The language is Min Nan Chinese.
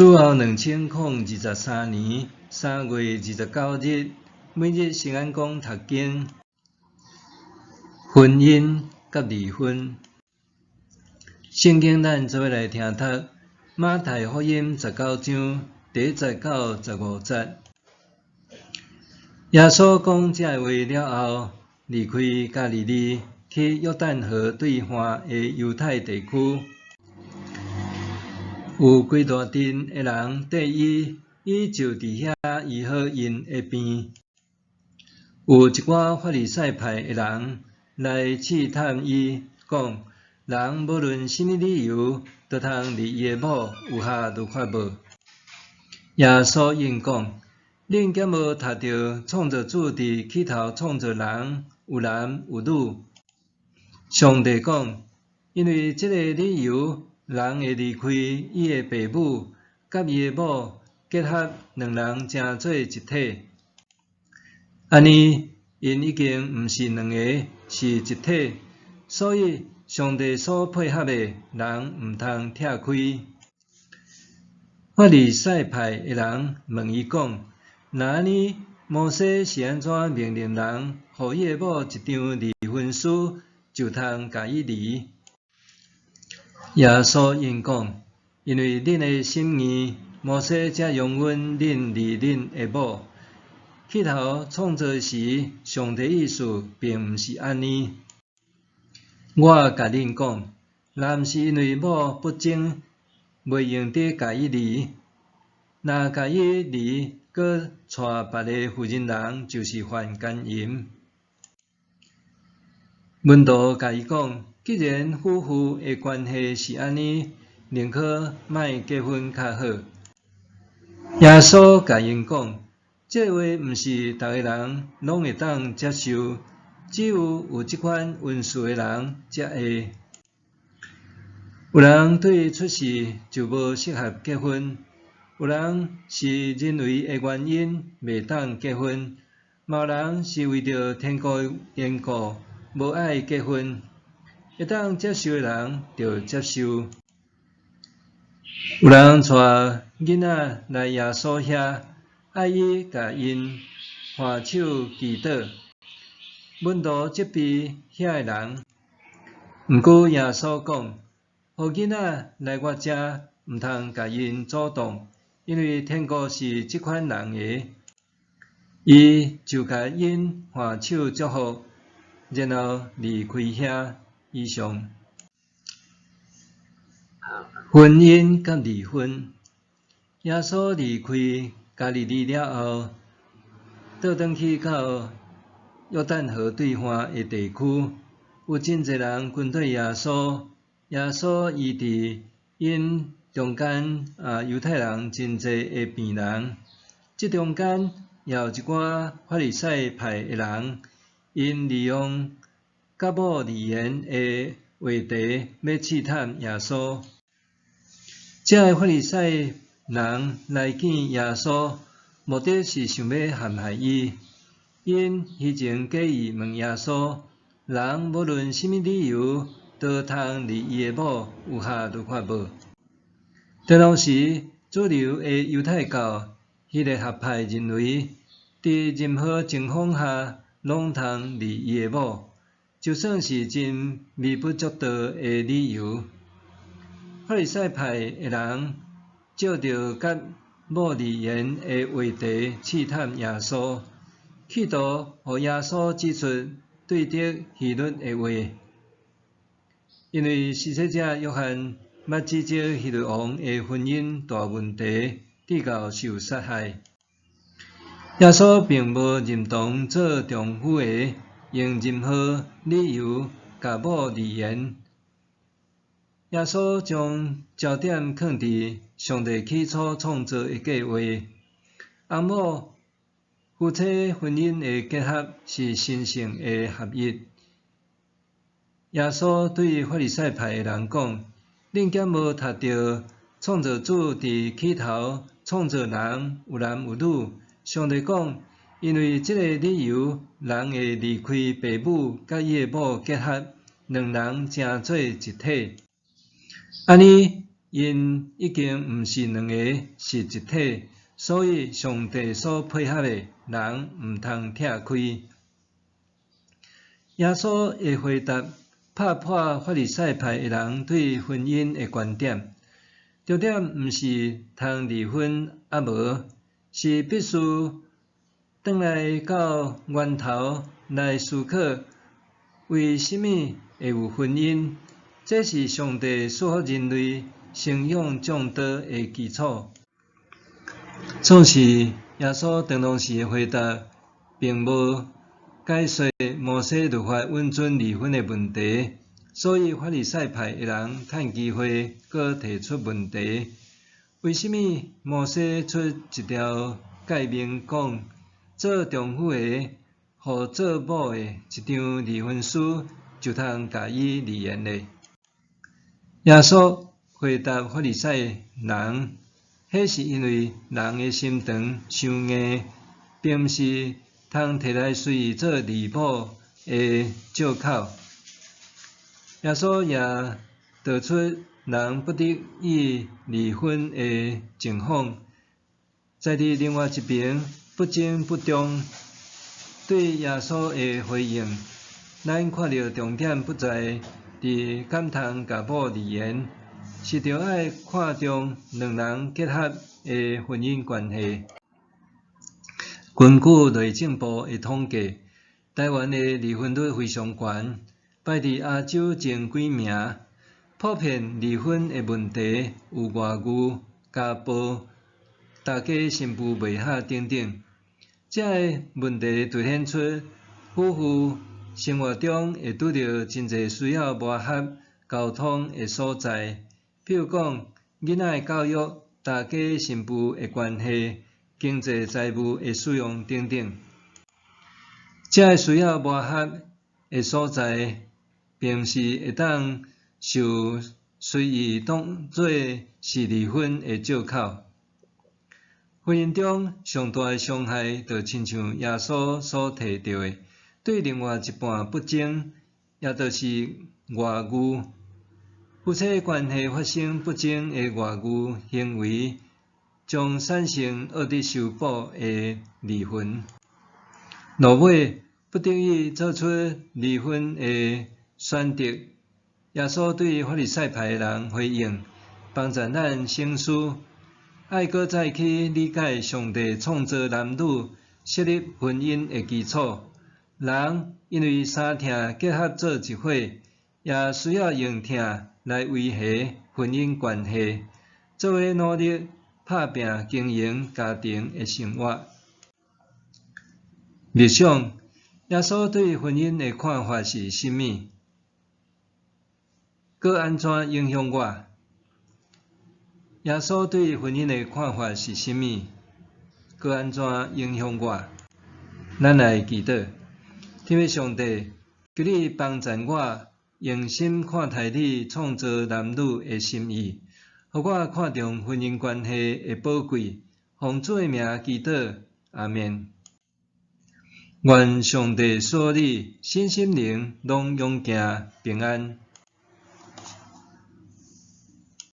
主後2023年3月29日，每日聖安講讀經，婚姻佮離婚。聖經咱做伙來聽讀馬太福音19章第1節到15節。耶穌講這話了後，離開加利利，去約旦河對岸的猶太地區。有規大陣的人綴伊，伊就佇遐醫好𪜶的病。有一寡法利賽派的人來試探伊，講：人無論啥物理由，都通離伊的某，有合律法無？耶穌應講：恁敢無讀著創造主佇起頭創造人，有男有女？上帝講：因為這个理由，人會離開伊的爸母，佮伊的某結合，兩人成做一體。按呢，𪜶已經毋是兩个，是一體。所以，上帝所配合的，人毋通拆開。法利賽派的人問伊講：若按呢，摩西是按怎命令人，予伊的某一張離婚書，就通共伊離？耶穌應講：因為恁的心硬，摩西才容允恁離恁的某。起頭創造時，上帝意思並毋是按呢。我共恁講，若毋是因為某不貞，袂用得共伊離；若共伊離，閣娶別个婦人人，就是犯姦淫。門徒共伊講：既然夫婦的關係是按呢，寧可莫結婚較好。耶穌共𪜶講：這話毋是逐个人攏會當接受，只有有這款恩賜的人才會。有人對出世就無適合結婚，有人是人為的原因袂當結婚，嘛有人是為著天國緣故無愛結婚。會當接受的人就接受。有人帶囡仔來耶穌遐，愛伊共𪜶按手祈禱。門徒責備遐个人，毋過耶穌講：予囡仔來我遮，毋通共𪜶阻擋，因為天國是這款人的。伊就共𪜶按手祝福，然後離開遐。以上。婚姻佮離婚。耶穌離開加利利了後，倒轉去到約旦河對岸的地區，有真濟人跟綴耶穌。耶穌醫治𪜶中間猶太人真濟的病人，這中間也有一寡法利賽派的人，𪜶利用佮某離言的話題，欲試探耶穌。這个法利賽人來見耶穌，目的是想欲陷害伊。𪜶虛情假意問耶穌：人無論啥物理由，都通離伊的某，有合律法無？當時主流的猶太教希律學派認為，佇任何情況下，攏通離伊的某，就算是真微不足道的理由。法利賽派的人藉著佮某離言的話題試探耶穌，企圖予耶穌指出對著希律的話。因為施洗者約翰捌指責希律王的婚姻大問題，致到受殺害。耶穌並無認同做丈夫的用任何理由共某離言。耶穌將焦點囥佇上帝起初創造的計畫。翁某夫妻婚姻的結合是神聖的合一。耶穌對法利賽派的人講：恁敢無讀著創造主佇起頭創造人，有男有女？上帝講：因為這个理由，人會離開爸母，佮伊的某結合，兩人成做一體。按呢， 𪜶已經毋是兩个，是一體，所以上帝所配合的，人毋通拆開。耶穌的回答拍破法利賽派的人對婚姻的觀點。重點毋是通離婚抑無，是必須轉來到源頭來思考，為啥物會有婚姻？這是上帝賜予人類生養眾多的基礎。總是耶穌當時的回答，並無解說摩西律法允准離婚的問題，所以法利賽派的人趁機會閣提出問題：為啥物摩西出一條誡命講，做丈夫的予做某的一張離婚書，就通共伊離言呢？耶穌回答法利賽人，彼是因為人的心腸傷硬，並毋是通提來隨意做離某的藉口。耶穌也道出人不得已離婚的情況，在佇另外一邊不忠不忠。對耶穌的回應，咱看著重點不在佇敢通共某離言，是著愛看重兩人結合的婚姻關係。根據內政部的統計，台灣的離婚率非常懸，排佇亞洲前幾名。普遍離婚的問題有外遇、家暴、大家新婦袂合等等。這个問題凸顯出夫婦生活中會拄著真濟需要磨合、溝通的所在，譬如講囡仔的教育、大家新婦的關係、經濟財務的使用等等。這个需要磨合的所在，並毋是會當受隨意當做是離婚的藉口。婚姻中上大的傷害，就親像耶穌所提著的，對另外一半不忠，也就是外遇。夫妻關係發生不忠的外遇行為，將產生惡得修補的離婚。落尾不得已做出離婚的選擇。耶穌對法利賽派的人回應，幫助咱省思，愛閣再去理解上帝創造男女、設立婚姻的基礎。人因為相疼結合做一伙，也需要用疼來維繫婚姻關係，做伙努力拍拚經營家庭的生活。默想，耶穌對婚姻的看法是啥物？閣按怎影響我？耶穌對婚姻的看法是啥物？閣按怎影響我？咱來祈禱，天父上帝，求你幫助我用心看待你創造男女的心意，予我看重婚姻關係的寶貴。奉主的名祈禱，阿們。願上帝賜予你身心靈攏勇健平安。